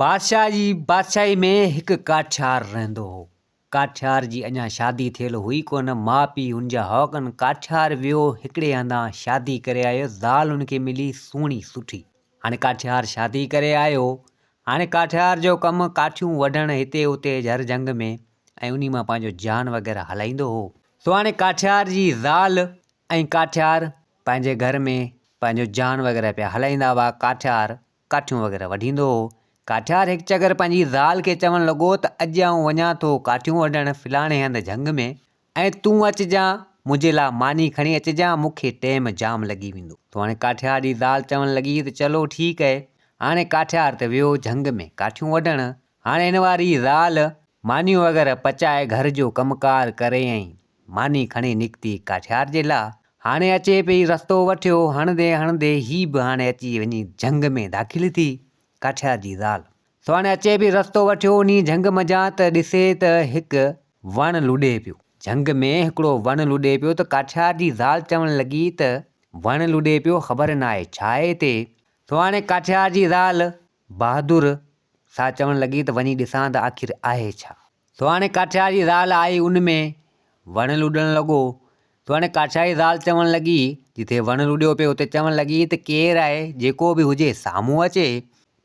بادشاهه جي بادشاهي ۾ هڪ ڪاٺيار رهندو هو. ڪاٺيار جي اڃا شادي ٿيل هئي ڪونه. ماء پيء هن جا هئا ڪن. ڪاٺيار ويو هڪڙي هنڌان شادي ڪري آيو. زال هن کي ملي سهڻي سٺي. هاڻي ڪاٺيار شادي ڪري آيو. هاڻي ڪاٺيار جو ڪم ڪاٺيون وڍڻ هتي هتي جهر جهنگ ۾ ۽ انهي مان پنهنجو جان وغيره هلائيندو هو. سو هاڻي ڪاٺيار جي زال ۽ ڪاٺيار پنهنجي گهر ۾ پنهنجو جان وغيره پيا هلائيندا هئا. ڪاٺيار ڪاٺيون وغيره وڍيندو هو. ڪاٺيار هڪ چڪر پنهنجي زال کي چوڻ لڳو ته اڄ آئون وڃان ٿو ڪاٺيون وڍڻ فلاڻي هنڌ جهنگ ۾ ۽ تون اچجان منهنجي لاء ماني کڻي اچجان مون کي ٽيم جام لڳي ويندو. تو هاڻي ڪاٺيار جي زال چوڻ لڳي ته چلو ٺيڪ اهي. هاڻي ڪاٺيار ته ويو جهنگ ۾ ڪاٺيون وڍڻ. هاڻي هن واري زال مانيون وغيره پچائي گهر جو ڪم ڪار ڪري ۽ ماني کڻي نڪتي ڪاٺيار جي لا. هاڻي اچي پئي رستو وٺيو، هڻندي هڻندي هي به هاڻي اچي وڃي جهنگ ۾ داخل ٿي، ڪاٺيار جي زال. سو هاڻي اچي پئي رستو وٺيو انهي جهنگ منجهان ته ڏسي ته هڪ وڻ لڏي پيو. جهنگ ۾ هڪڙو وڻ لڏي پيو ته ڪاٺيار جي زال چوڻ لڳي ته وڻ لڏي پيو خبر ناهي ڇاهي هتي. سو هاڻي ڪاٺيار جي زال بهادر سا چوڻ لڳي ته وڃي ڏسان ته آخر آهي ڇا؟ سو هاڻي ڪاٺيار جي زال آئي ان ۾ وڻ لڏڻ لڳو. سو هاڻي ڪاٺيار جي زال چوڻ لڳي، جتي وڻ لڏيو پئي اتي چوڻ لڳي ته ڪير آهي جيڪو به هجي سامهون اچي.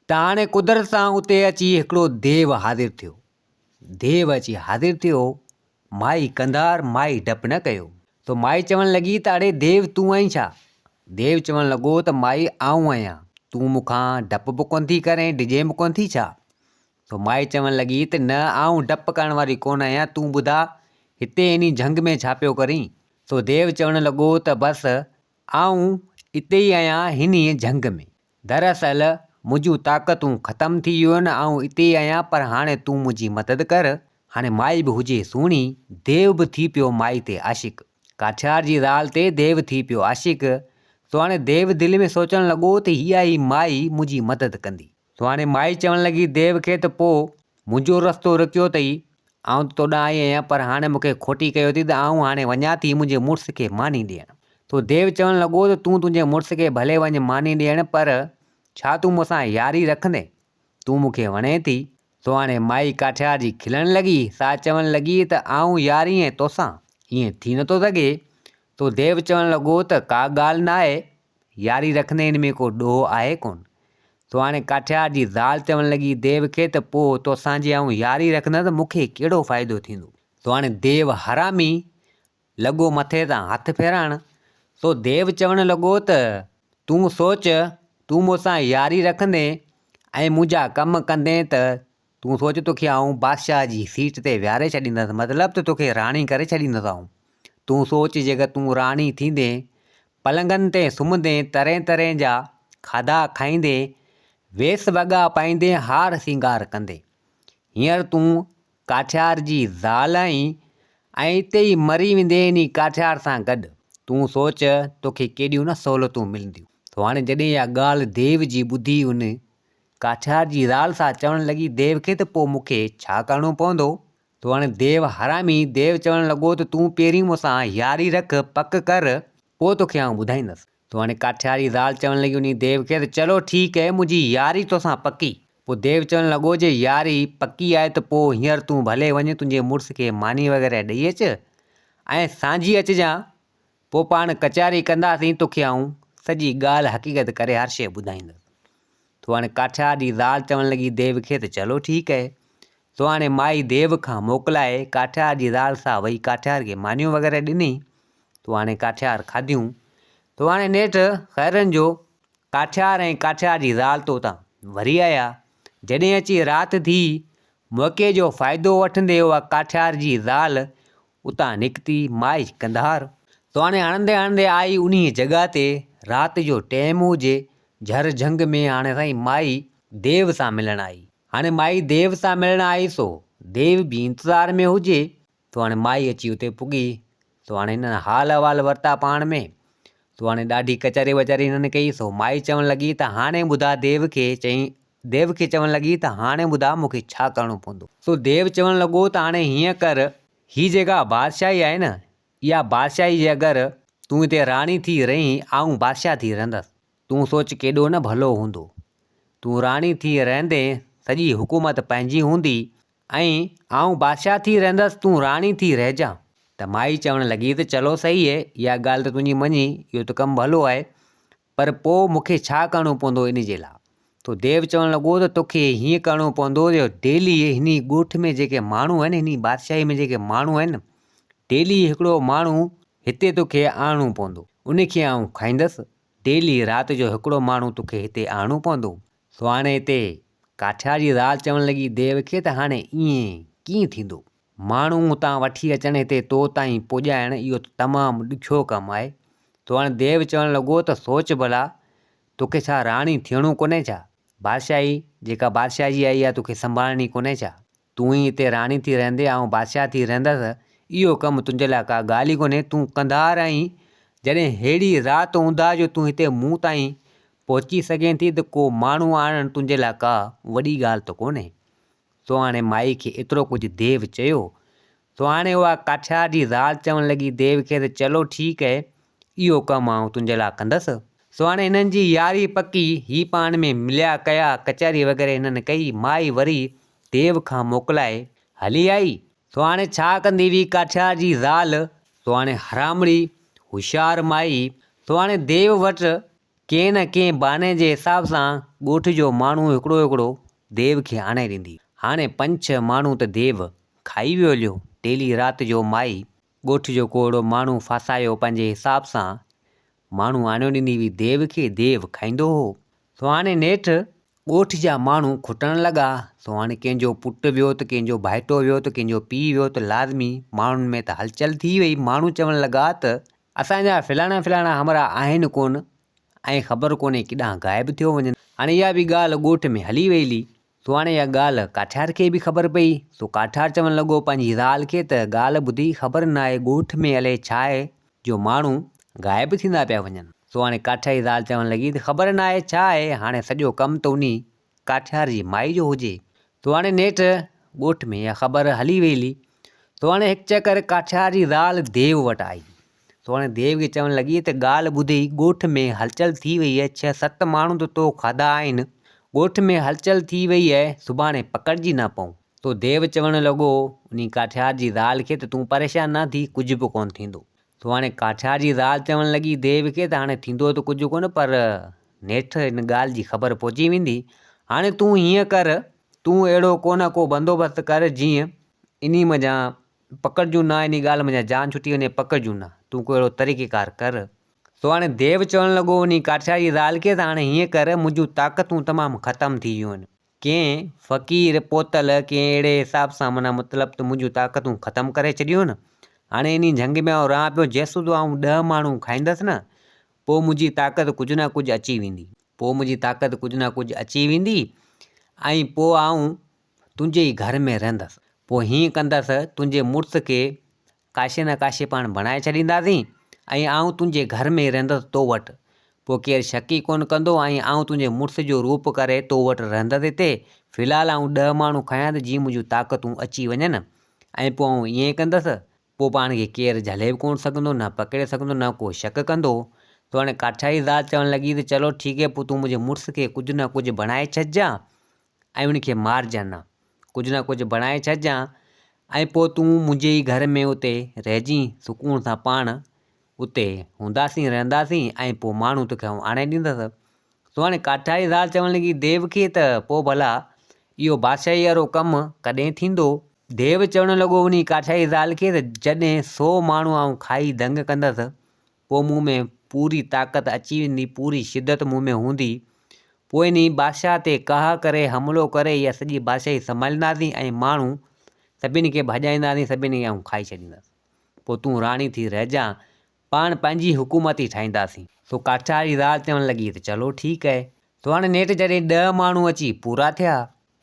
ته هاڻي قدرت سان اتي اچي هڪڙو ديو حاضر ٿيو. ديو اچي حاضر ٿيو. مائي ڪنڌار مائي ڊپ نه ڪيو. سو مائي چوڻ لڳي ته اڙي ديو تون آهين ڇا؟ ديو چوڻ لڳو ته مائي آئون آهيان، تون مون کان ڊپ به ڪونه ٿي ڪرين، ڊڄين به ڪونه ٿي ڇا؟ سو مائي چوڻ لڳي ته نه آئون ڊپ ڪرڻ واري ڪونه آهيان، تون ٻڌاء هتي انهي جهنگ ۾ ڇا پيو ڪرين؟ سو ديو چوڻ لڳو ته بس آئون اتي ئي آهيان هنيء جهنگ ۾. دراصل منهنجون طاقتون ختم ٿي ويون آهن، آئون اتي ئي آهيان، پر هاڻي تون منهنجي مدد ڪر. هاڻي مائي به هجي سهڻي، ديو به ٿي پيو مائي تي عاشق. ڪاٺيار جي زال تي ديو ٿي پيو عاشق. سو هاڻي ديو دل ۾ سوچڻ لڳو ته هيء ئي مائي منهنجي مدد ڪندي. سو هاڻي مائي چوڻ لڳي ديو کي ته پوء منهنجو رستو رڪيو اٿئي، آئون ته توڏانهن آئي آهيان، پر هاڻي مون کي کوٽي ڪيو اٿئي ته آئون هاڻي وڃان ٿي منهنجي مڙس کي ماني ڏيڻ. سو ديو چوڻ لڳو ته تون تنهنجي مڙس کي ڀلي وڃ ماني ڏيڻ، پر ڇا تون مون سان ياري رکندين؟ تون مون کي وڻين ٿي. سو هاڻي مائي ڪاٺيار جي کلڻ لڳي، سا چوڻ لڳي ته آئون ياري ۽ توسان؟ ائين ٿي نٿو سگهي. سو ديو چوڻ لڳو ته ڪا ڳالهه ناهي، ياري رکندي ان ۾ ڪو ڏوهه آهي ڪونه. سو هاڻي ڪاٺيار جي زال چوڻ لڳي ديو کي ته پوء توسان جي آئون ياري رکندس ته مون کي ڪهڙو فائدو ٿيندو. سو هاڻي ديو حرامي لڳو مٿي تان هٿ ڦيرائڻ. سو ديو چوڻ لڳو ته تون سوچ تون مون سان ياري رکندين ۽ منهنجا ڪم ڪندين ته تون سوچ توکي آئون بادشاهه جي سيٽ تي ويهاري ڇڏيندس مطلب ته توکي راڻي ڪري ڇڏيندس آئون. تون سوچ جيڪر تون راڻي ٿيندين، پلنگن تي سمهندين، طرحين طرحين جا کاڌا کائيندين، ويس وڳا پائيندين، هار سينگار ڪندين. هينئر تون ڪاٺيار جي زال آهين ۽ اتي ئي مري ويندين انهي ڪاٺيار سان گڏ. تون سوچ توکي ڪيڏيون نه سهولتون ملنديون. سو هاڻي جڏهن اها ڳالهه ديو جي ٻڌي ان ڪاٺيار جي زال سا چوڻ لڳي ديو کي ته پوء مون کي ڇا ڪرڻو پوندو؟ تو هاڻي ديو حرامي ديو چوڻ لڳو ته تون پهرين مون سان ياري رک، پڪ ڪر، پوء توکي آئون ٻڌائيندس. تو هاڻي ڪاٺيار جي زال چوڻ لڳي انهي ديو کي ته چلو ٺيڪ اهي منهنجي ياري توسان پڪي. پوء ديو چوڻ لڳو جي ياري پڪي آهي ته پوء هينئر تون ڀلي وڃ تنهنجي مڙس کي ماني وغيره ڏئي اچ ۽ سانجهي اچجان پوء پاڻ ڪچهري ڪنداسين، توکي آئون سڄي ڳالهه حقيقت ڪري هر شيء ٻڌائيندس. سو هاڻي ڪاٺيار جي زال چوڻ لڳي ديو کي ته چلو ٺيڪ اهي. سو هاڻي مائي ديو کان موڪلائي ڪاٺيار جي زال سا وئي ڪاٺيار کي مانيون وغيره ڏني. سو هاڻي ڪاٺيار کاڌيون. سو هاڻي نيٺ خيرن جو ڪاٺيار ۽ ڪاٺيار جي زال تو اتان وري آيا. جڏهن اچي رات ٿي، موقعي جو فائدو وٺندي اها ڪاٺيار جي زال اتان نڪتي مائي قنڌار. سو هاڻي هڻندي هڻندي آئي انهيء جڳهه تي، رات جو ٽيم هجي، جهر جهنگ ۾ هاڻي سائين مائي ديو سان ملڻ آئي. هاڻي مائي ديو سان ملڻ آئي سو ديو به انتظار ۾ هجي. سو هاڻي مائي اچي اتي پڳي. سو هاڻي هنن حال احوال ورتا پاڻ ۾. سو هاڻي ڏاڍي ڪچهري وچهري هنن ڪئي. سو مائي چوڻ لڳي ته هاڻي ٻڌاء ديو کي، چئين ديو کي چوڻ لڳي ته هاڻي ٻڌاء مون کي ڇا ڪرڻو پوندو؟ سو ديو چوڻ لڳو ته هاڻي هيئن ڪر، هي جيڪا بادشاهي آهي نه، اها بادشاهي جي اگر تون هتي راڻي ٿي رهين، آئون بادشاهه ٿي رهندس. تون سوچ ڪيڏو نه ڀلو هوندو. تون راڻي ٿي رهندين، سڄي حڪومت پنهنجي هوندي ۽ آئون بادشاهه ٿي رهندس، تون راڻي ٿي رهجان. ته مائي چوڻ لڳي ته چلو صحيح اهي، اها ڳالهه ته تنهنجي مڃي، اهو ته ڪم ڀلو آهي، پر پوء مون کي ڇا ڪرڻو پوندو ان جي لاء؟ تو ديو چوڻ لڳو ته توکي هيئن ڪرڻو پوندو جو ڊيلي هني ڳوٺ ۾ جيڪي ماڻهو آهن، هني بادشاهي ۾ جيڪي ماڻهو آهن، ڊيلي هڪڙو ماڻهو هتي توکي آڻڻو پوندو، ان کي آئون کائيندس، ڊيلي رات جو هڪڙو ماڻهو توکي هتي آڻڻو پوندو. سو هاڻي هتي ڪاٺيار جي زال چوڻ لڳي ديو کي ته هاڻي ائين ڪيئن ٿيندو؟ ماڻهو اتان وٺي اچڻ هتي تو تائين پڄائڻ اهو ته تمام ڏکيو ڪم آهي. سو هاڻي ديو چوڻ لڳو ته سوچ ڀلا توکي ڇا راڻي ٿيڻو ڪونهي ڇا؟ بادشاهي جيڪا بادشاهه جي آهي اها توکي سنڀالڻي ڪونهي ڇا؟ تون ئي هتي راڻي ٿي رهندين، آئون بادشاهه ٿي رهندس، اهو ڪم تنهنجي لاء ڪا ڳالهه ئي ڪونهي، تون ڪنڌار آهين، جڏهن ههڙي رات اونداهه جو تون هتي مون تائين پهچي سگهين ٿي ته ڪو ماڻهو آڻڻ تنهنجي لاء ڪا وڏي ڳالهه ته ڪونهي. سو هاڻي مائي کي ايترو ڪجهه ديو چيو. سو هاڻي اها ڪاٺيار جي زال چوڻ لڳي ديو کي ته چلو ٺيڪ اهي، اهو ڪم آئون تنهنجي لاء ڪندس. سو هاڻي هنن جي ياري پڪي، هي پاڻ ۾ مليا ڪيا، ڪچهري وغيره هنن ڪئي، مائي وري ديو کان موڪلائي هلي آئي. سو هاڻي ڇا ڪندي هئي ڪاٺيار جي زال؟ سو هاڻي حرامڙي، هوشيار مائي، سو هاڻي ديو وٽ ڪنهن نه ڪنهن بهاني جي حساب سان ڳوٺ جو ماڻهو هڪڙو هڪڙو ديو کي آڻي ڏيندي. هاڻي پنج ڇهه ماڻهو ته ديو کائي ويو هليو. ڊيلي رات جو مائي ڳوٺ جو ڪو اهڙو ماڻهو ڦاسايو پنهنجي حساب سان ماڻهو آڻيو ڏيندي هئي ديو کي، ديو کائيندو هو. سو هاڻي نيٺ ڳوٺ جا ماڻهو کٽڻ لڳا. سو هاڻي ڪنهن جو پٽ ويو ته ڪنهن جو ڀائٽو ويو ته ڪنهن جو پيء ويو ته لازمي ماڻهن ۾ ته هلچل ٿي وئي. ماڻهو چوڻ لڳا ته اسان جا فلاڻا فلاڻا همراهه آهن ڪونه ۽ خبر ڪونهي ڪيڏانهن غائب ٿيو وڃن. هاڻي اها به ڳالهه ڳوٺ ۾ هلي وئي هلي. سو هاڻي اها ڳالهه ڪاٺيار کي به خبر پئي. سو ڪاٺيار چوڻ لڳو پنهنجي زال کي ته ڳالهه ٻڌي خبر ناهي ڳوٺ ۾ الائي ڇا آهي جو ماڻهو غائب ٿيندا پيا وڃن. سو هاڻي ڪاٺياري زال چوڻ لڳي ته خبر ناهي ڇا آهي، هاڻي سڄو ڪم ته انهي ڪاٺيار جي مائي جو هجي. سو هاڻي نيٺ ڳوٺ ۾ اها خبر هلي وئي هلي. سو هاڻي هڪ چڪر ڪاٺيار جي زال ديو وٽ آئي. سو هاڻي ديو کي چوڻ لڳي ته ڳالهه ٻڌي ڳوٺ ۾ هلچل ٿي وئي آهي، ڇهه ست ماڻهو ته تو کاڌا آهن، ڳوٺ ۾ هلچل ٿي وئي آهي، سڀاڻي پڪڙجي نه پئون. سو ديو چوڻ لڳو انهي ڪاٺيار جي زال کي ته تون پريشان نه ٿي ڪجهه به ڪونه ٿيندو. سو هاڻي ڪاٺيار جي زال چوڻ لڳي ديو کي ته هاڻي ٿيندو ته ڪجهه ڪونه پر نيٺ ان ڳالهه جي خبر پهچي ويندي. هاڻي تون هيئن ڪر تون اهڙو ڪونه ڪو بندوبست ڪر جيئن انهي منجهان پڪڙجون نه انهي ڳالهه منجهان جان ڇٽي وڃي پڪڙجون نه تون ڪو اهڙو طريقيڪار ڪر. سو هاڻي ديو چوڻ لڳو انهي ڪاٺيار جي زال کي ته هاڻي هيئن ڪر منهنجون طاقتون تمام ختم ٿي ويون آهن. ڪنهن فقير پوتل ڪنهن اهڙي حساب سان معنيٰ مطلب ته منهنجون طاقتون ختم ڪري ڇڏيون نه هاڻي انهي جهنگ ۾ آئون رهان پيو جيسودو آئون ڏهه ماڻهو کائيندس نه پوء منهنجي طاقت ڪجهه نه ڪجهه اچي ويندي پوء منهنجي طاقت ڪجهه نه ڪجهه اچي ويندي ۽ پوء آئون تنهنجي ئي گهر ۾ رهندس پوء هيئن ڪندس تنهنجي مڙس کي ڪاشي نه ڪاشي پاڻ بڻائي ڇڏينداسين ۽ آئون تنهنجي گهر ۾ ئي رهندس تو وٽ پوء ڪير شڪ ئي ڪونه ڪندو ۽ آئون تنهنجي مڙس جو روپ ڪري تو وٽ رهندس هتي في الحال آئون ڏهه ماڻهو کايان ته جيئن منهنجون طاقتون اچي وڃن ۽ پوء آئون ائين ئي ڪندس پوء پاڻ کي ڪير جهلي به ڪونه سگهندو نه پڪڙي سگهندو نه ڪو شڪ ڪندو. تو هاڻي ڪاٺياري ذات چوڻ لڳي ته چلو ٺيڪ هي پوء تون منهنجي مڙس کي ڪجهه نه ڪجهه بڻائي ڇڏجان ۽ ان کي مارجان نه، ڪجهه نه ڪجهه بڻائي ڇڏجان ۽ پوء تون منهنجي ئي گهر ۾ اتي رهجين، سڪون سان پاڻ اتي هونداسين رهنداسين ۽ پوء ماڻهو توکي آئون آڻي ڏيندس. سو هاڻي ڪاٺياري زال چوڻ لڳي ديو کي ته پوء ڀلا اهو بادشاهي وارو ڪم ڪڏهن ٿيندو؟ ديو چوڻ لڳو انهي ڪاٺياري زال کي ته جڏهن سو ماڻهو آئون کائي دنگ ڪندس پوء مون ۾ پوري طاقت اچي ويندي، پوري شدت مون ۾ هوندي، پوء انهي بادشاهه تي ڪاهه ڪري، حملو ڪري اها سڄي بادشاهي سنڀالينداسين ۽ ماڻهو سڀني کي ڀڄائينداسين، سڀني کي آئون کائي ڇڏيندس. پوء تون راڻي ٿي رهجان، پاڻ پنهنجي حڪومت ئي ٺاهينداسين. سو ڪاٺياري زال چوڻ لڳي ته چلو ٺيڪ اهي. سو هاڻي نيٺ جڏهن ڏهه ماڻهو اچي پورا ٿيا،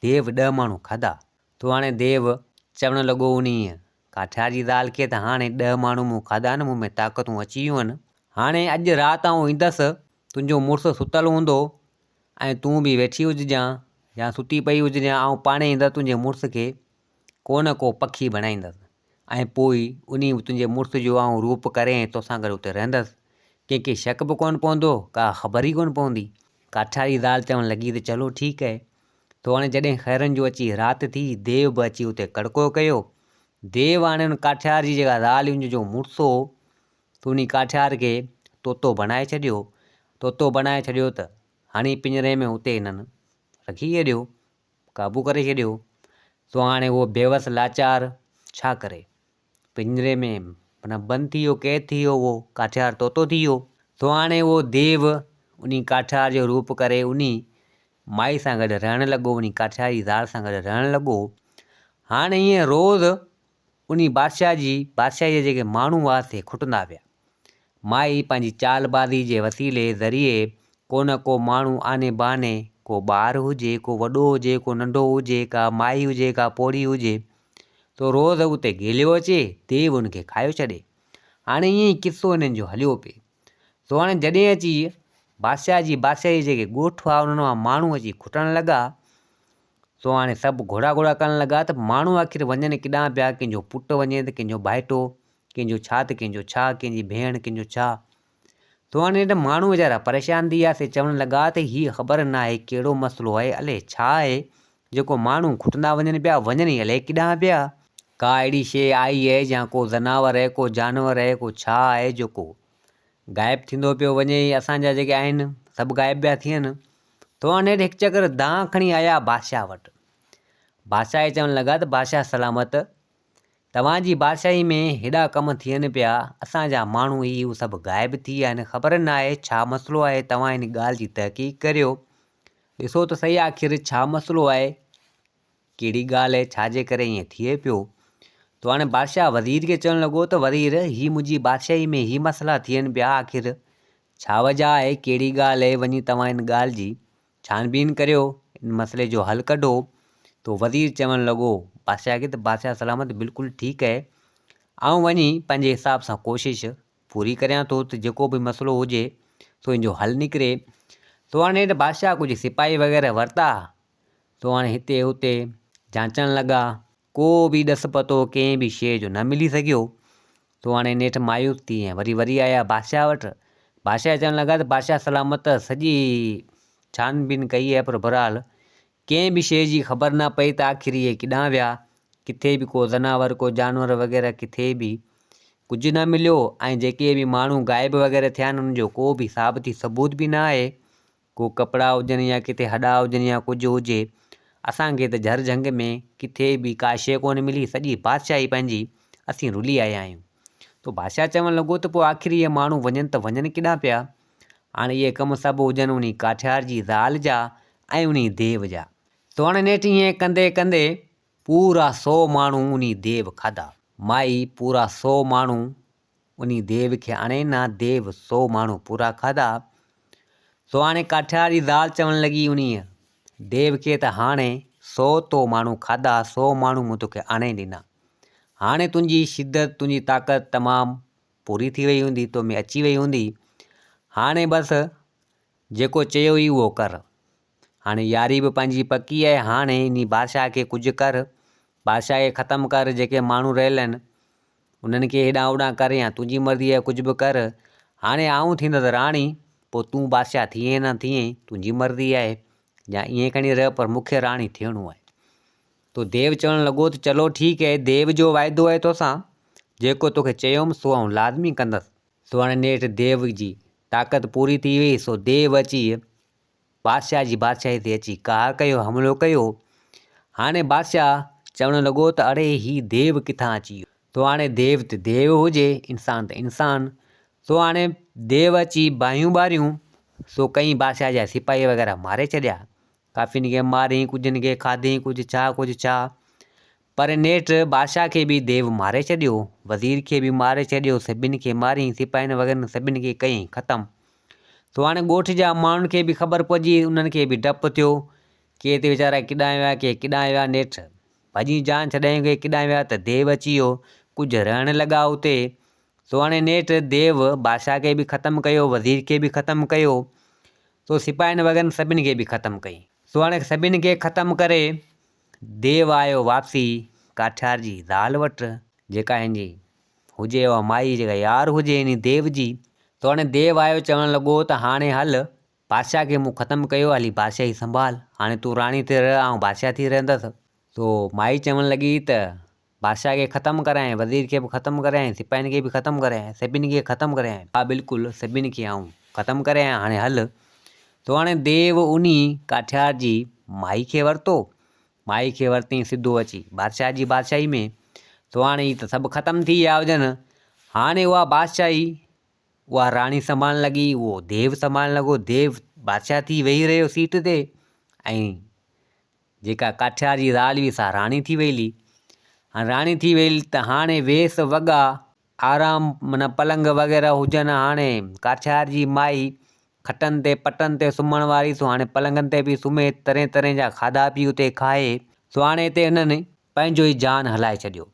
ديو ڏهه ماڻهو کاڌا. سو هاڻي ديو چوڻ لڳو انهيء ڪاٺيار جي زال کي ته هاڻي ڏهه ماڻهو مون کاڌا آهن، مون ۾ طاقتون اچي ويون آهن. هاڻي اڄ رات آئون ايندس، تنهنجو مڙس ستل هوندو ۽ تون به ويٺي هججان يا ستي پئي هججان، آئون پاڻهي ايندس تنهنجي مڙس کي ڪو نه ڪو پکي بڻائيندس ۽ پوء انهي تنهنجي مڙس جو آئون روپ ڪري ۽ توسان گڏ اتي رهندس، ڪنهن کي شڪ به ڪونه پوندو، ڪا خبر ئي ڪونه پوندي. ڪاٺيار جي زال چوڻ لڳي ته چلو ٺيڪ اهي. تو هاڻي جڏهن خيرن جو اچي رات ٿي، ديو به اچي اتي ڪڙڪو ڪيو. ديو هاڻي ان ڪاٺيار جي جيڪا زال هئي ان جو جيڪو مڙس هو، تو انهي ڪاٺيار کي طوطو بڻائي ڇڏيو. طوطو بڻائي ڇڏيو ته هڻي پڃري ۾ اتي هنن رکي ڇڏيو، قابو ڪري ڇڏيو. سو هاڻي اهو بيوس لاچار ڇا ڪري؟ پڃري ۾ معنيٰ بند ٿي ويو، قيد ٿي ويو، اهو ڪاٺيار طوطو ٿي ويو. سو هاڻي اهو ديو انهي ڪاٺيار جو روپ ڪري انهي مائي سان گڏ رهڻ لڳو، انهي ڪاٺيار جي زال سان گڏ رهڻ لڳو. هاڻي ائين روز انهي بادشاهه جي بادشاهيء جا جيڪي ماڻهو هئا سي کٽندا ويا. مائي پنهنجي چالبازي جي وسيلي، ذريعي، ڪو نه ڪو ماڻهو آني بهاني، ڪو ٻار هجي، ڪو وڏو هجي، ڪو ننڍو هجي، ڪا مائي هجي، ڪا پوڙهي هجي، سو روز اتي گهليو اچي، ديو ان کي کايو ڇڏي. هاڻي ائين ئي قصو هنن جو هليو پئي. سو هاڻي جڏهن اچي بادشاهه جي بادشاهيء جي جيڪي ڳوٺ هئا، انهن مان ماڻهو اچي کٽڻ لڳا. سو هاڻي سڀ گهوڙا گهوڙا ڪرڻ لڳا ته ماڻهو آخر وڃن ڪيڏانهن پيا، ڪنهن جو پٽ وڃي ته ڪنهن جو ڀائٽو، ڪنهن جو ڇا ته ڪنهن جو ڇا، ڪنهن جي ڀيڻ، ڪنهن جو ڇا. سو هاڻي نيٺ ماڻهو ويچارا پريشان ٿي ويا، سي چوڻ لڳا ته هيء خبر ناهي ڪهڙو مسئلو آهي، الائي ڇا آهي، جيڪو ماڻهو کٽندا وڃن پيا، وڃن ئي الائي ڪيڏانهن پيا. ڪا اهڙي شيء آئي آهي يا ڪو زناور آهي، ڪو جانور آهي، ڪو ڇا آهي جيڪو غائب ٿيندو پيو وڃي، اسان جا جيڪي آهن سڀ غائب پيا ٿين. توهان نيٺ هڪ چڪر دانهن کڻي آيا بادشاهه وٽ. بادشاهه کي چوڻ لڳا ته بادشاهه سلامت، توهان جي بادشاهي ۾ هيڏا ڪم ٿين پيا، اسان جا ماڻهو هي هو سڀ غائب ٿي ويا آهن، خبر ناهي ڇا مسئلو آهي، توهان ان ڳالهه جي تحقيق ڪريو، ڏسو ته سهي آخر ڇا مسئلو آهي، ڪهڙي ڳالهه آهي، ڇا جي ڪري ائين ٿئي پيو؟ تو هاڻي بادشاهه وزير کي چوڻ لڳو ته وزير، هي منهنجي بادشاهي ۾ هي مسئلا ٿين پيا، آخر ڇا وجهه آهي، ڪهڙي ڳالهه آهي، وڃي توهان ان ڳالهه جي ڇان بين ڪريو، ان مسئلي جو حل ڪڍو. تو وزير چوڻ لڳو بادشاهه کي ته بادشاهه سلامت بلڪل ٺيڪ آهي، آئون وڃي پنهنجي حساب سان ڪوشش پوري ڪريان ٿو ته جيڪو به مسئلو هجي سو ان جو حل نڪري. تو هاڻي نيٺ بادشاهه ڪجهه سپاهي وغيره ورتا سو هاڻي هتي هتي جانچڻ لڳا. ڪو به ڏس پتو ڪنهن به شيء جو نه ملي سگهيو. سو هاڻي نيٺ مايوس ٿي ۽ وري وري آيا بادشاهه وٽ. بادشاهه چوڻ لڳا ته بادشاهه سلامت سڄي ڇان بين ڪئي آهي پر بهرحال ڪنهن به شيء جي خبر نه پئي ته آخر اهي ڪيڏانهن ويا. ڪٿي به ڪو زناور ڪو جانور وغيره ڪٿي به ڪجهه نه مليو ۽ جيڪي به ماڻهو غائب وغيره ٿيا آهن انهن جو ڪو به ثابتي ثبوت به نه آهي. ڪو ڪپڙا هجن يا ڪٿي هڏا هجن يا ڪجهه هجي، اسان کي ته جهر جهنگ ۾ ڪٿي به ڪا شيء ڪونه ملي، سڄي بادشاهي پنهنجي اسين رلي آيا آهيون. ته بادشاهه چوڻ لڳو ته پوء آخر اهي ماڻهو وڃن ته وڃن ڪيڏانهن پيا؟ هاڻي اهي ڪم سڀ هجن انهي ڪاٺيار جي زال جا ۽ انهي ديو جا. سو هاڻي نيٺ ائين ڪندي ڪندي پورا سو ماڻهو انهي ديو کاڌا. مائي پورا سو ماڻهو انهي ديو کي آڻي نه ديو سو ماڻهو پورا کاڌا. سو هاڻي ڪاٺيار جي زال چوڻ لڳي انهيء ديو کي ته هاڻي سو تو ماڻهو کاڌا سو ماڻهو مون توکي آڻي ڏنا. هاڻي تنهنجي شدت تنهنجي طاقت تمام پوري ٿي وئي هوندي تو ۾ اچي وئي هوندي. هاڻي بس جيڪو چيو ئي اهو ڪر. هاڻي ياري به پنهنجي پڪي آهي، هاڻي انهي بادشاهه کي ڪجهه ڪر، بادشاهه کي ختم ڪر، جيڪي ماڻهو رهيل آهن، انهن کي هيڏانهن هوڏانهن ڪر يا تنهنجي مرضي آهي ڪجهه به ڪر، هاڻي آئون ٿيندس راڻي، پوء تون بادشاهه ٿئين نه ٿئين، تنهنجي مرضي آهي، يا ائين کڻي رهه پر مون کي راڻي ٿيڻو آهي. تو ديو چوڻ لڳو ته چلو ٺيڪ آهي، ديو جو واعدو آهي توسان، جيڪو توکي چيوم سو آئون لازمي ڪندس. سو هاڻي نيٺ ديو جي طاقت پوري ٿي وئي، سو ديو اچي بادشاهه جي بادشاهي تي اچي ڪاهه ڪيو، حملو ڪيو. هاڻي بادشاهه چوڻ لڳو ته اڙي هي ديو ڪٿان اچي ويو؟ سو هاڻي ديو ته ديو هجي، انسان ته انسان. سو هاڻي ديو اچي باهيون ٻاريون، سو ڪئين بادشاهه جا سپاهي وغيره ماري ڇڏيا. ڪافين کي مارين، ڪجهن کي کاڌين، ڪجهه ڇا ڪجهه ڇا. پر نيٺ بادشاهه کي به ديو ماري ڇڏيو، وزير کي به ماري ڇڏيو، سڀن کي مارين، سپاهين وغيره سڀن کي ڪيائين ختم. سو هاڻي ڳوٺ جا ماڻهن کي به خبر پئجي، انهن کي به ڊپ ٿيو، ڪي ته ويچارا ڪيڏانهن ويا، ڪي ڪيڏانهن ويا، نيٺ ڀڄي جان ڇڏايائون، ڪي ڪيڏانهن ويا ته ديو اچي ويو، ڪجهه رهڻ لڳا اتي. سو هاڻي نيٺ ديو بادشاهه کي به ختم ڪيو، وزير کي به ختم ڪيو، سو سپاهين وغيره سڀن کي به ختم ڪيائين. سو هاڻي سڀن کي ختم ڪري ديو آيو واپسي ڪاٺيار جي زال وٽ، جيڪا هن جي هجي اها مائي جيڪا يار هجي انهي ديو جي. سو هاڻي ديو آيو چوڻ لڳو ته هاڻي هل بادشاهه کي مون ختم ڪيو، هلي بادشاهي سنڀال، هاڻي تون راڻي ٿي رهه، آئون بادشاهه ٿي رهندس. سو مائي چوڻ لڳي ته بادشاهه کي ختم ڪرايائين، وزير کي به ختم ڪرايائين، سپاهين کي به ختم ڪرايائين، سڀني کي ختم ڪرايائين. ها بلڪل سڀني کي آئون ختم ڪري آيان، هاڻي هل. سو هاڻي ديو انهي ڪاٺيار جي مائي کي ورتو، مائي کي ورتئين سڌو اچي بادشاهه جي بادشاهي ۾. سو هاڻي هي ته سڀ ختم ٿي ويا هجن، هاڻي اها بادشاهي اها راڻي سنڀالڻ لڳي، اهو ديو سنڀالڻ لڳو، ديو بادشاهه ٿي ويهي رهيو سيٽ تي ۽ جيڪا ڪاٺيار جي زال هئي سا راڻي ٿي وئي هلي. هاڻي راڻي ٿي وئي ته هاڻي ويس وڳا آرام معنيٰ پلنگ وغيره هجن هاڻي ڪاٺيار جي مائي کٽن تي پٽن تي سمهڻ واري سو هاڻي پلنگن تي پئي سمهي طرحين طرحين جا کاڌا پئي اتي کائي سو هاڻي هتي هنن پنهنجو ئي جان هلائي ڇڏيو.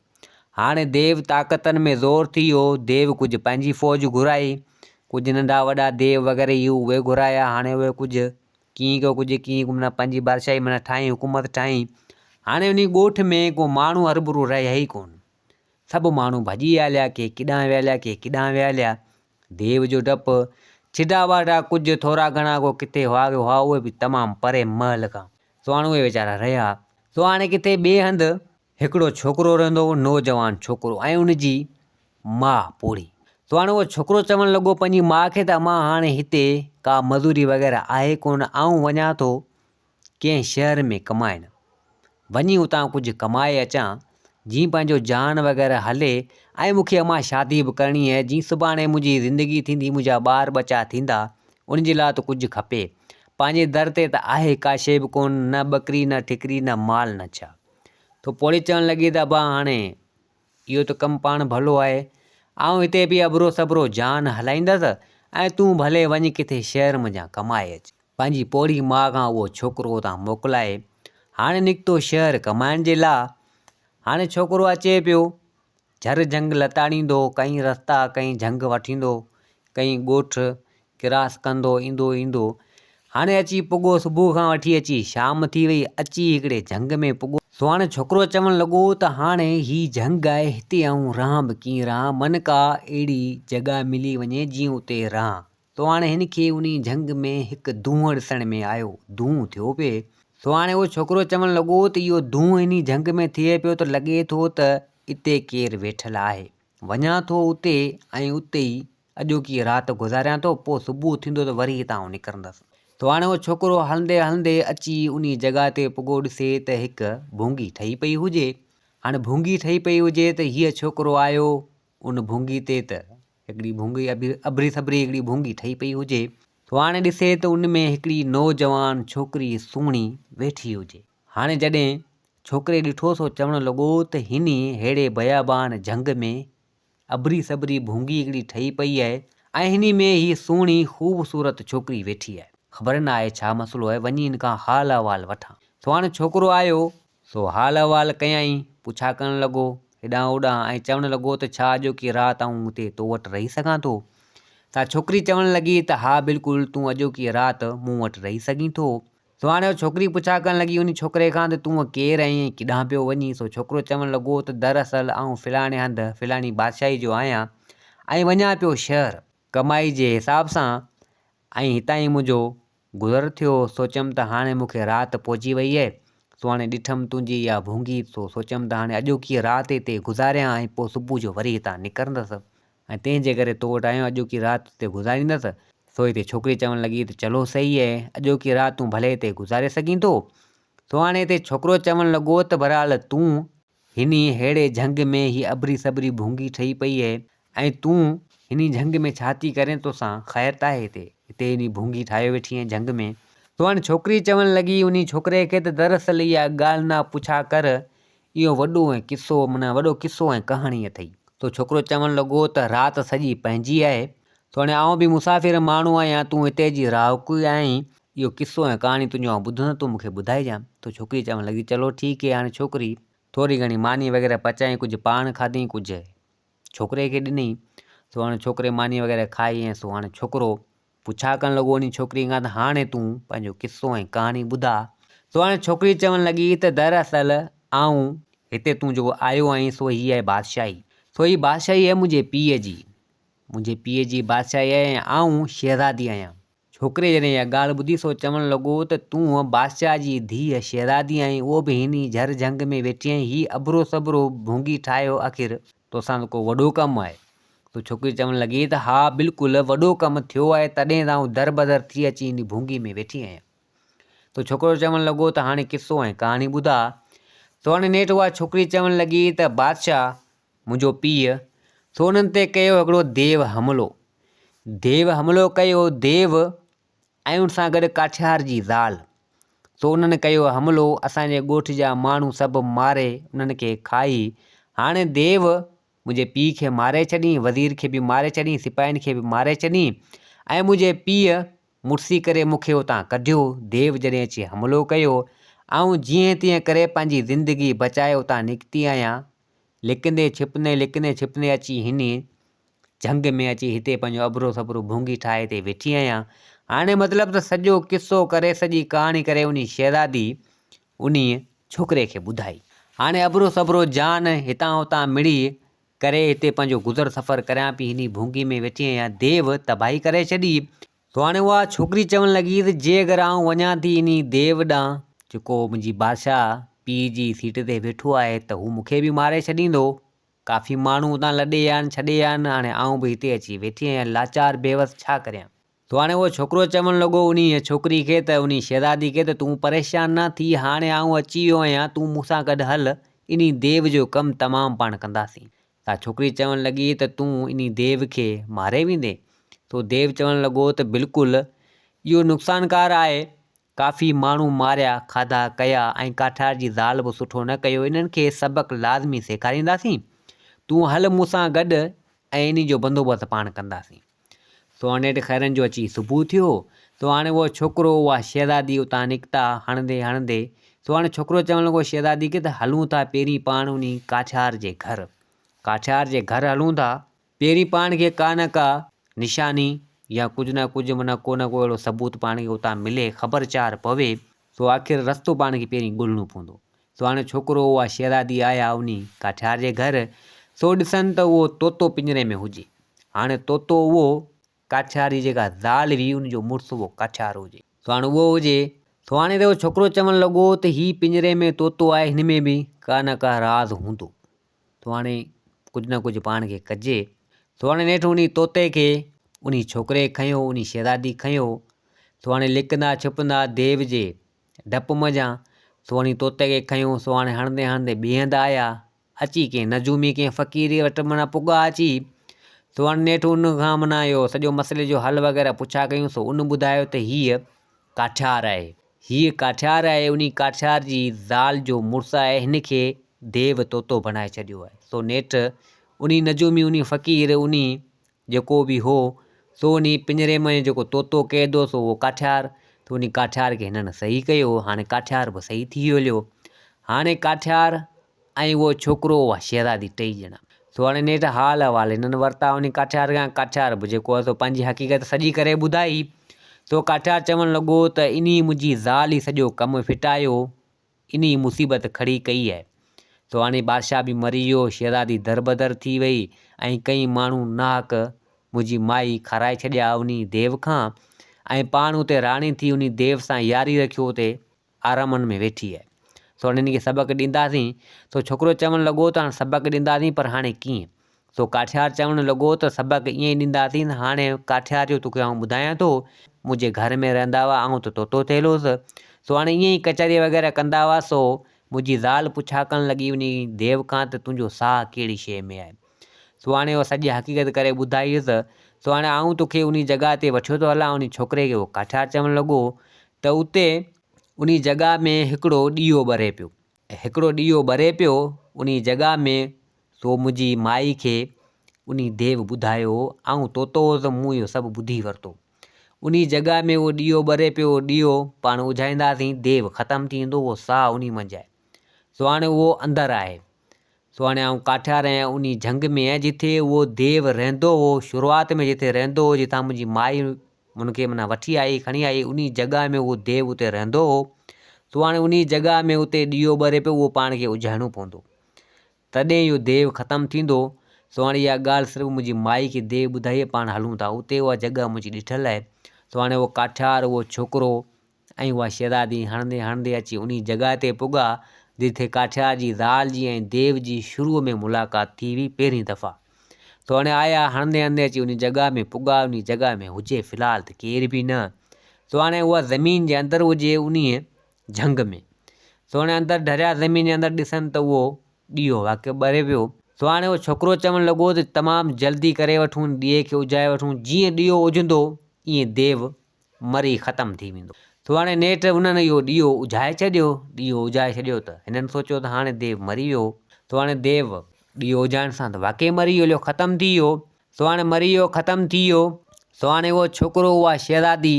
هاڻي ديو طاقتن ۾ زور ٿي ويو ديو ڪجهه پنهنجي فوج گهرائي ڪجهه ننڍا وڏا ديو وغيره هي اهي گهرايا هاڻي اهي ڪجهه ڪيئن ڪو ڪجهه ڪيئن ڪو معنيٰ پنهنجي بادشاهي معنيٰ ٺاهين حڪومت ٺاهين. هاڻي انهي ڳوٺ ۾ ڪو ماڻهو هرڀرو رهيا ئي ڪونه. سڀ ماڻهو ڀڄي هليا، ڪي ڪيڏانهن ويا هليا، ڪي ڪيڏانهن ويا هليا. ديو جو ڊپ، ڇڊا واڍا ڪجهه ٿورا گهڻا ڪو ڪٿي هئا هئا اهي به تمام پري محل کان. سو هاڻي اهي ويچارا رهيا. سو هاڻي ڪٿي ٻئي هنڌ هڪڙو ڇوڪرو رهندو هو، نوجوان ڇوڪرو ۽ ان جي ماء پوڙهي. سو هاڻي اهو ڇوڪرو چوڻ لڳو پنهنجي ماء کي ته امان هاڻي هتي ڪا مزوري وغيره آهي ڪونه، آئون وڃان ٿو ڪنهن شهر ۾ ڪمائڻ. وڃي اتان ڪجهه ڪمائي اچان، جيئن پنهنجو جان وغيره هلي ۽ مون کي امان شادي به ڪرڻي آهي، جيئن سڀاڻي منهنجي زندگي ٿيندي، منهنجا ٻار ٻچا ٿيندا، ان جي لاء ته ڪجهه کپي. پنهنجي در تي ته آهي ڪا شيء به ڪونه، نه ٻڪري نه ٺڪري نه مال نه ڇا. ٿو پوڙهي چوڻ لڳي ته ابا هاڻي اهو ته ڪم پاڻ ڀلو آهي. آئون هتي به اڀرو سڀرو جان هلائيندس ۽ تون ڀلي وڃ ڪٿي شهر منجهان ڪمائي اچ. پنهنجي پوڙهي ماء کان اهو ڇوڪرو اتان موڪلائي هاڻي نڪتو شهر ڪمائڻ جي لاء. هاڻي ڇوڪرو اچي پيو جھر جھنگ لتاڙيندو، ڪئين رستا، ڪئين جھنگ وٺيندو، ڪئين ڳوٺ ڪراس ڪندو ايندو ايندو، هاڻي اچي پڳو صبح کان وٺي اچي شام ٿي وئي، اچي هڪڙي جھنگ ۾ پڳو. سو هاڻي ڇوڪرو چوڻ لڳو ته هاڻي هي جھنگ آهي هتي آئون رهان به ڪيئن رهان، من ڪا اهڙي جڳهه ملي وڃي جيئن اتي رهان. سو هاڻي هن کي انهي جھنگ ۾ هڪ دونهن ڏسڻ ۾ آيو، دونهون ٿيو پئي. سو هاڻي اهو ڇوڪرو چوڻ لڳو ته اهو دونهون انهي جھنگ ۾ ٿئي پيو ته لڳي ٿو ته اتي ڪير ويٺل آهي. وڃان ٿو اتي ۽ اتي ئي اڄوڪي رات گذاريان ٿو، پوء صبح ٿيندو ته وري هتان آئون نڪرندس. سو هاڻي اهو ڇوڪرو هلندي هلندي اچي انهي جڳهه تي پڳو ڏسي ته هڪ ڀونگي ٺهي پئي هجي. هاڻي ڀونگي ٺهي پئي هجي ته هيء ڇوڪرو آيو ان ڀونگي تي ته هڪڙي ڀونگي اڀري سڀري هڪڙي ڀونگي ٺهي پئي هجي. سو هاڻي ڏسي ته ان ۾ هڪڙي نوجوان ڇوڪري سهڻي ويٺي هجي. هاڻي جڏهن ڇوڪري ڏٺو سو چوڻ لڳو ته هني ههڙي بيابان جهنگ ۾ اڀري سڀري ڀونگي هڪڙي ٺهي پئي آهي ۽ هني ۾ هي سهڻي خوبصورت ڇوڪري ويٺي آهي. خبر نه آهي ڇا مسئلو آهي وڃي هن کان حال احوال وٺان. سو هاڻي ڇوڪرو آيو سو حال احوال ڪيائين، پڇا ڪرڻ لڳو، هيڏانهن هوڏانهن ۽ چوڻ لڳو ته ڇا اڄوڪي رات آئون هتي تو وٽ رهي سگهان ٿو؟ سا ڇوڪري چوڻ لڳي ته ها بلڪل تون اڄوڪي رات مون وٽ رهي سگهين ٿو. سو هاڻي هوء ڇوڪري پڇا ڪرڻ لڳي انهي ڇوڪري کان ته تون ڪير آهين ۽ ڪيڏانهن پيو وڃين؟ سو ڇوڪرو چوڻ لڳو ته دراصل آئون فلاڻي هنڌ فلاڻي بادشاهي جو آهيان ۽ وڃان پيو شهر ڪمائي جي حساب سان ۽ هتان ئي منهنجو گذر ٿيو، سوچيم ته هاڻي مون کي رات پهچي وئي اهي، سو هاڻي ڏٺم تنهنجي اها ڀونگي، سو سوچيم ته هاڻي اڄوڪيء رات هتي گذاريان ۽ پوء صبح جو وري هتان نڪرندس ۽ تنهن جي ڪري تو وٽ آيو آهيان، اڄوڪي رات هتي گذاريندس. سو هتي ڇوڪري چوڻ لڳي ته چلو صحيح اهي، اڄوڪي رات تون ڀلي هتي گذاري سگهين ٿو. سو هاڻي هتي ڇوڪرو چوڻ لڳو ته بهرحال تون هني ههڙي جهنگ ۾ هي اڀري سڀري ڀونگي ٺهي پئي اهي ۽ تون هني جهنگ ۾ ڇا ٿي ڪرين توسان خير ته آهي هتي هتي هني ڀونگي ٺاهيو ويٺي آهين جهنگ ۾. سو هاڻي ڇوڪري چوڻ لڳي انهي ڇوڪري کي ته دراصل اها ڳالهه نه پڇا ڪر اهو وڏو ۽ قصو معنيٰ وڏو قصو ۽ ڪهاڻي اٿئي. سو ڇوڪرو چوڻ لڳو ته رات سڄي پنهنجي آهي سو هاڻي آئون به مسافر ماڻهو آهيان تون هتي جي رهاڪو آهين اهو قصو ۽ ڪهاڻي تنهنجو آئون ٻڌندس تون مون کي ٻڌائجان. ته ڇوڪري چوڻ لڳي چلو ٺيڪ هي هاڻي ڇوڪري ٿوري گهڻي ماني وغيره پچائين ڪجهه پاڻ کاڌئين ڪجهه ڇوڪري کي ڏنئين. سو هاڻي ڇوڪري ماني وغيره کائي ۽ سو هاڻي ڇوڪرو پڇا ڪرڻ لڳو انهي ڇوڪري کان ته هاڻي تون پنهنجو قصو ۽ ڪهاڻي ٻڌاء. سو هاڻي ڇوڪري چوڻ لڳي ته دراصل آئون هتي تون جيڪو آيو آهين سو هي آهي بادشاهي. سو هي بادشاهي آهي منهنجي پيء جي. منهنجي پيء جي بادشاهي آهي ۽ آئون شهزادي آهيان. ڇوڪري جڏهن اها ڳالهه ٻڌي سو چوڻ لڳو ته تون بادشاهه جي ڌيء شهزادي آهين اهو به هن ئي جهر جهنگ ۾ ويٺي آهين هي اڀرو سڀرو ڀونگي ٺاهيو آخر توسان ته ڪو وڏو ڪم آهي. سو ڇوڪري چوڻ لڳي ته ها بلڪل وڏو ڪم ٿيو آهي تڏهن ته آئون دربدر ٿي اچي هن ڀونگي ۾ ويٺي آهيان. سو ڇوڪرو چوڻ لڳو ته هاڻي قصو ۽ ڪهاڻي ٻڌاء. سو هاڻي نيٺ اها ڇوڪري چوڻ لڳي ته بادشاهه منهنجو پيء سو انهن تي ڪيو هڪڙو ديو حملو. ديو حملو ڪيو، ديو ۽ ان سان گڏ ڪاٺيار جي زال. سو انهن ڪيو حملو، اسان جي ڳوٺ جا ماڻهو سڀ ماري انهن کي کائي. هاڻي ديو منهنجي پيء کي ماري ڇڏين، وزير کي به ماري ڇڏين، سپاهين کي به ماري ڇڏين ۽ منهنجي پيء مڙسي ڪري مون کي اتان ڪڍيو. ديو جڏهن اچي حملو ڪيو، آئون جيئن تيئن ڪري پنهنجي زندگي بچائي اتان نڪتي آهيان. لڪندي ڇپندي لڪندي ڇپندي اچي هن جهنگ ۾ اچي هتي پنهنجو اڀرو سڀرو ڀونگي ٺاهي هتي ويٺي آهيان. هاڻي مطلب ته سڄو قصو ڪري سڄي ڪهاڻي ڪري انهي شهزادي انهي ڇوڪري کي ٻڌائي. هاڻي اڀرو سڀرو جان هتان هتان مڙي ڪري هتي پنهنجو گذر سفر ڪريان پئي هني ڀونگي ۾ ويٺي آهيان ديو تباهي ڪري ڇڏي. سو هاڻي اها ڇوڪري چوڻ لڳي ته جي اگر آئون وڃان ٿي انهي ديو ڏانهن جيڪو منهنجي بادشاهه پيء جي سيٽ تي ويٺو آهي ته هو مون کي به ماري ڇڏيندو. ڪافي ماڻهو اتان لڏي ويا آهن ڇڏي ويا آهن هاڻي آئون به هتي اچي ويٺي آهيان لاچار بيوس ڇا ڪريان. سو هاڻي اهو ڇوڪرو چوڻ لڳو انهيء ڇوڪري کي ته انهي شهزادي کي ته تون پريشان نه ٿي هاڻي آئون اچي ويو آهيان تون مون سان گڏ هل انهي ديو جو ڪم تمام پاڻ ڪنداسين. سا ڇوڪري چوڻ لڳي ته تون انهي ديو کي ماري ويندين؟ سو ديو چوڻ لڳو ته بلڪل، اهو نقصانڪار آهي، ڪافي ماڻهو ماريا، کاڌا ڪيا ۽ ڪاٺار جي زال به سٺو نه ڪيو، انهن کي سبق لازمي سيکارينداسين، تون هل مون سان گڏ ۽ انهي جو بندوبست پاڻ ڪنداسين. سو هاڻي نيٺ خيرن جو اچي صبح ٿيو. سو هاڻي اهو ڇوڪرو اها شهزادي اتان نڪتا هڻندي هڻندي. سو هاڻي ڇوڪرو چوڻ لڳو شهزادي کي ته هلون ٿا پهرين پاڻ انهي ڪاٺيار جي گهر. ڪاٺيار جي گهر هلون ٿا. پهرين پاڻ کي ڪا نه ڪا نشاني يا ڪجهه نه ڪجهه معنيٰ ڪو نه ڪو اهڙو ثبوت پاڻ کي اتان ملي خبر چار پوي. سو آخر رستو پاڻ کي پهرين ڳولڻو پوندو. سو هاڻي ڇوڪرو اها شهزادي آيا انهي ڪاٺيار جي گهر. سو ڏسن ته اهو طوطو پڃري ۾ هجي. هاڻي طوطو اهو ڪاٺيار جي جيڪا زال هئي ان جو مڙس اهو ڪاٺيار هجي. سو هاڻي اهو هجي. سو هاڻي ته اهو ڇوڪرو چوڻ لڳو ته هي پڃري ۾ طوطو آهي هن ۾ به ڪا نه ڪا راز هوندو. سو هاڻي ڪجهه نه ڪجهه پاڻ کي ڪجي. سو هاڻي نيٺ انهي طوطي کي انهي ڇوڪري کنيو انهي شهزادي کنيو. سو هاڻي لڪندا ڇپندا ديو جي ڊپ منجهان سو هڻي طوطي کي کنيو سو هاڻي هڻندي هڻندي ٻئي هنڌ آيا. اچي ڪنهن نجومي ڪنهن فقيري وٽ معنيٰ پڳا اچي. سو هاڻي نيٺ ان کان معنيٰ اهو سڄو مسئلي جو حل وغيره پڇا ڪيون سو ان ٻڌايو ته هيء ڪاٺيار آهي. هيء ڪاٺيار آهي انهي ڪاٺيار جي زال جو مڙس آهي هن کي ديو طوطو بڻائي ڇڏيو آهي. سو نيٺ انهي نجومي انهي فقير انهي جيڪو به هو، سو انهي پڃري ۾ جيڪو طوطو قيد هو، سو اهو ڪاٺيار، سو انهي ڪاٺيار کي هنن صحيح ڪيو. هاڻي ڪاٺيار به صحيح ٿي ويو هليو. هاڻي ڪاٺيار ۽ اهو ڇوڪرو، اها شهزادي ٽئي ڄڻا. سو هاڻي نيٺ حال احوال هنن ورتا انهي ڪاٺيار کان. ڪاٺيار به جيڪو آهي سو پنهنجي حقيقت سڄي ڪري ٻڌائي. سو ڪاٺيار چوڻ لڳو ته انهي منهنجي زال ئي سڄو ڪم ڦٽايو. انهيء مصيبت کڙي ڪئي آهي. سو هاڻي بادشاهه به مري ويو، شهزادي دربدر ٿي وئي ۽ ڪئين ماڻهو ناحق منهنجي مائي کارائي ڇڏيا انهي ديو کان ۽ پاڻ اتي راڻي ٿي انهي ديو سان ياري رکيو اتي آرامن ۾ ويٺي آهي. سو هاڻي هن کي سبق ڏينداسين. سو ڇوڪرو چوڻ لڳو ته هاڻي سبق ڏينداسين پر هاڻي ڪيئن؟ سو ڪاٺيار چوڻ لڳو ته سبق ائين ئي ڏينداسين، هاڻي ڪاٺيار جو توکي آئون ٻڌايان ٿو، منهنجي گهر ۾ رهندا هئا، آئون ته طوطو ٿيل هوس، سو هاڻي ائين ئي ڪچهري وغيره ڪندا هئا، سو منهنجي زال پڇا ڪرڻ لڳي انهي ديو کان ته تنهنجو ساهه ڪهڙي شيء ۾ آهي؟ سو هاڻي اها سڄي حقيقت ڪري ٻڌائيس، سو هاڻي آئون توکي انهي جڳهه تي وٺيو ٿو هلان، انهي ڇوڪري کي اهو ڪاٺيار چوڻ لڳو ته اتي انهي جڳهه ۾ هڪڙو ڏيئو ٻري پيو، هڪڙو ڏيئو ٻري پيو، انهي جڳهه ۾ سو منهنجي مائي کي انهي ديو ٻڌايو هو. آئون طوطو هوس، مون اهو سڀ ٻڌي ورتو. انهي جڳهه ۾ اهو ڏيئو ٻري پيو، اهو ڏيئو پاڻ اجهائينداسين، ديو ختم ٿي ويندو، اهو ساهه انهي منجهه آهي. سو هاڻي اهو اندر آهي. سو هاڻي آئون ڪاٺيار آهيان، انهي جهنگ ۾ آهيان، جتي اهو ديو رهندو هو، شروعات ۾ جتي رهندو هو، جتان منهنجي مائي ان کي معنيٰ وٺي آئي، کڻي آئي، انهي جڳهه ۾ اهو ديو اتي رهندو هو. سو هاڻي انهي جڳهه ۾ اتي ڏيئو ٻري پيو، اهو پاڻ کي اجهائڻو پوندو. تڏهن اهو ديو ختم ٿيندو. سو هاڻي اها ڳالهه صرف منهنجي مائي کي ديو ٻڌائي پاڻ هلون ٿا. اتي اها جڳهه منهنجي ڏٺل آهي. سو هاڻي اهو ڪاٺيار، اهو ڇوڪرو ۽ اها شهزادي هڻندي هڻندي اچي انهي جڳهه تي پڳا، جتي ڪاٺيار جي زال جي ۽ ديو جي شروع ۾ ملاقات ٿي هئي پهرين دفعا. سو هاڻي آيا، هڻندي هڻندي اچي انهي جڳهه ۾ پڳا، انهي جڳهه ۾ هجي في الحال ته ڪير به نه. سو هاڻي اها زمين جي اندر هجي انهيء جهنگ ۾. سو هاڻي اندر ڍريا زمين جي اندر ڏسن ته اهو ڏيئو واقعي ٻري پيو. سو هاڻي اهو ڇوڪرو چوڻ لڳو ته تمام جلدي ڪري وٺون، ڏيئي کي اجهائي وٺون، جيئن ڏيئو اجهندو ائين ديو مري ختم ٿي ويندو. سو هاڻي نيٺ انهن اهو ڏيئو اجهائي ڇڏيو. ڏيئو اجهائي ڇڏيو ته هنن سوچيو ته هاڻي ديو مري ويو. سو هاڻي ديو ڏيئو اجهائڻ سان ته واقعي مري ويو، ختم ٿي ويو. سو هاڻي مري ويو، ختم ٿي ويو. سو هاڻي اهو ڇوڪرو، اها شهزادي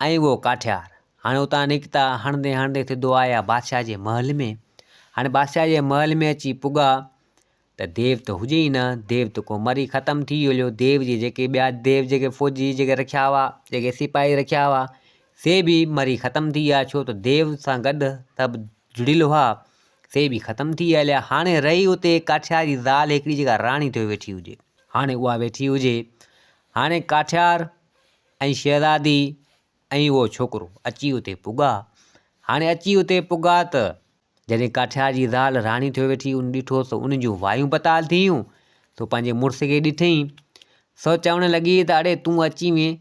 ۽ اهو ڪاٺيار هاڻي اتان نڪتا، هڻندي هڻندي سڌو آيا بادشاهه جي محل ۾. هاڻي بادشاهه جي محل ۾ اچي پڳا ته ديو ته هجي ئي نه، ديو ته ڪو مري ختم ٿي ويو. ديو جي جيڪي ٻيا ديو جيڪي فوجي جيڪي رکيا هئا، جيڪي سپاهي رکيا هئا، سي به مري ختم ٿي ويا، ڇو ته ديو سان گڏ سڀ جڙيل هئا، سي به ختم ٿي ويا هليا. هاڻي رهي اتي ڪاٺيار جي زال هڪڙي جيڪا راڻي ٿيو ويٺي هجي. هاڻي اها ويٺي هجي. هاڻي ڪاٺيار ۽ شهزادي ۽ اهو ڇوڪرو اچي اتي پڳا. هاڻي اچي اتي پڳا ته جڏهن ڪاٺيار جي زال راڻي ٿيو ويٺي ان ڏٺو ته ان جون وايون بتال ٿي ويون، سو پنهنجي مڙس کي ڏٺئين، سو چوڻ لڳي ته اڙي تون اچي وئين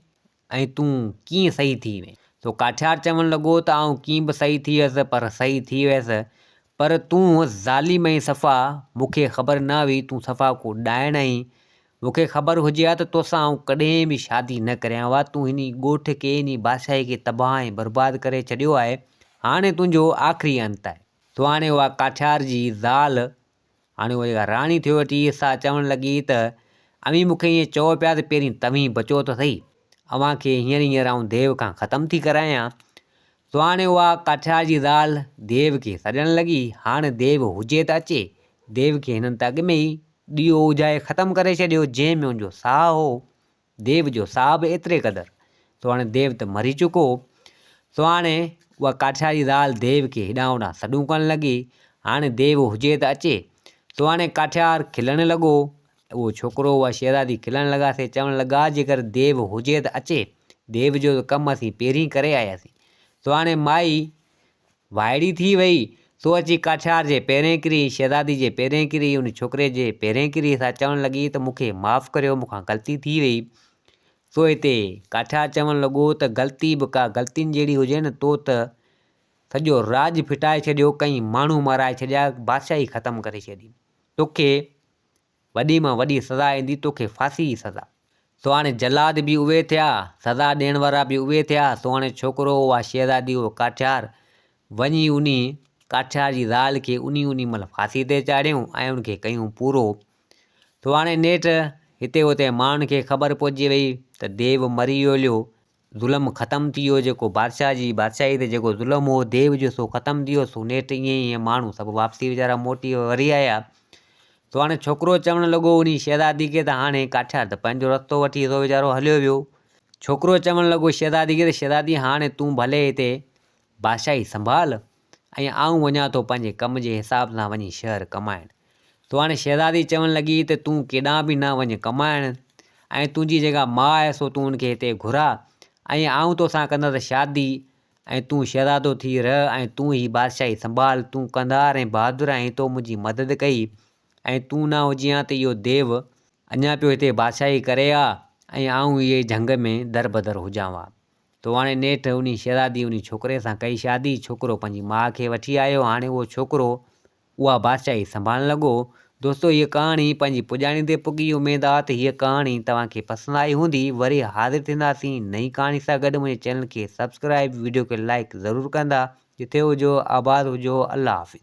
۽ تون ڪيئن صحيح ٿي وئين؟ سو ڪاٺيار چوڻ لڳو ته آئون ڪيئن به صحيح ٿي ويس پر صحيح ٿي ويس پر تون ظالم آهين صفا، مون کي خبر نه هئي تون صفا ڪو ڏائڻ آهين، مون کي خبر هجي ها ته توسان آئون ڪڏهن به شادي نه ڪريان ها، تون هن ڳوٺ کي، هن بادشاهي کي تباهه ۽ برباد ڪري ڇڏيو آهي، هاڻي تنهنجو آخري انت آهي. سو هاڻي اها ڪاٺيار جي زال، هاڻي اها جيڪا راڻي ٿيو ويٺي، سا چوڻ لڳي ته اوهين مون کي ائين چئو پيا ته پهرين توهين بچو ته سهي، اوهان کي هينئر هينئر آئون ديو کان ختم ٿي ڪرايان. سو هاڻي اها ڪاٺيار جي زال ديو کي سڏڻ لڳي، هاڻ ديو هجي ته اچي، ديو کي هنن ته اڳ ۾ ئي ڏيئو اجهائي ختم ڪري ڇڏيو، جنهن ۾ ان جو ساهه هو. ديو جو ساهه به ايتري قدر. سو هاڻي ديو ته مري چڪو هو. سو هاڻي اها ڪاٺياري زال ديو کي هيڏانهن هوڏانهن سڏون ڪرڻ لڳي. هاڻي ديو هجي ته اچي. سو هاڻي ڪاٺيار کلڻ لڳو. اهو ڇوڪرو، اها شهزادي کلڻ لڳا، سي چوڻ لڳا، جيڪر ديو هجي ته اچي. ديو جو ته ڪم اسين پهرين ڪري آياسين. سو هاڻي مائي وائڙي ٿي وئي، سو اچي ڪاٺيار جي پيرين ڪري، شهزادي جي پيرين ڪري، ان ڇوڪري جي پيرين ڪري، سا چوڻ لڳي ته مون کي معاف ڪريو، مون کان غلطي ٿي وئي. سو هتي ڪاٺيار چوڻ لڳو ته غلطي به ڪا غلطين جهڙي هجي نه، تو ته سڄو راڄ ڦٽائي ڇڏيو، ڪئين ماڻهو مارائي ڇڏيا، بادشاهي ختم ڪري ڇڏي. توکي وڏي مان وڏي سزا ايندي، توکي ڦاسي جي سزا. سو هاڻي جلاد به اهي ٿيا، سزا ڏيڻ وارا به اهي ٿيا، سو هاڻي ڇوڪرو اها شهزادي اهو ڪاٺيار وڃي انهي ڪاٺيار جي زال کي انهي انهي مهل ڦاسي تي چاڙهيون ۽ ان کي ڪيون پورو. سو هاڻي نيٺ هتي هتي ماڻهن کي خبر پئجي وئي ته ديو مري ويو هليو، ظلم ختم ٿي ويو، جيڪو بادشاهه جي بادشاهي تي جيڪو ظلم هو ديو جو سو ختم ٿي ويو، سو نيٺ ائين ائين ماڻهو سڀ واپسي ويچارا موٽي وري آيا. سو هاڻي ڇوڪرو چوڻ لڳو انهي شهزادي کي ته هاڻي ڪاٺيار ته پنهنجو رستو وٺي سو ويچارو هليو ويو. ڇوڪرو چوڻ لڳو شهزادي کي ته شهزادي هاڻي تون ڀلي هتي بادشاهي سنڀال ۽ آئون وڃان ٿو پنهنجي ڪم جي حساب سان وڃي شهر ڪمائڻ. سو هاڻي شهزادي چوڻ لڳي ته تون ڪيڏانهن به نه وڃ ڪمائڻ ۽ تنهنجي جيڪا ماء آهي سو تون ان کي هتي گهراء ۽ آئون توسان ڪندس شادي ۽ تون شهزادو ٿي رهه ۽ تون هي بادشاهي سنڀال، تون ڪنڌار ۽ بهادر آهين تو منهنجي مدد ڪئي ۽ تون نه هجين ها ته اهو ديو اڃا پيو هتي بادشاهي ڪري ها ۽ آئون اهي جهنگ ۾ دربدر هجان ها. تو هاڻي نيٺ انهي شهزادي انهي ڇوڪري سان ڪئي شادي، ڇوڪرو پنهنجي ماء کي وٺي آيو، هاڻي اهو ڇوڪرو اها بادشاهي سنڀالڻ لڳو. دوستو هيء ڪهاڻي پنهنجي پڄاڻي تي پڳي، اميد آ ته هيء ڪهاڻي توهان کي پسند آئي هوندي، وري حاضر ٿينداسين نئين ڪهاڻي سان گڏ منهنجي چينل کي سبسڪرائيب وڊيو کي لائيڪ ضرور ڪندا، جٿي هجو آباد هجو الله حافظ.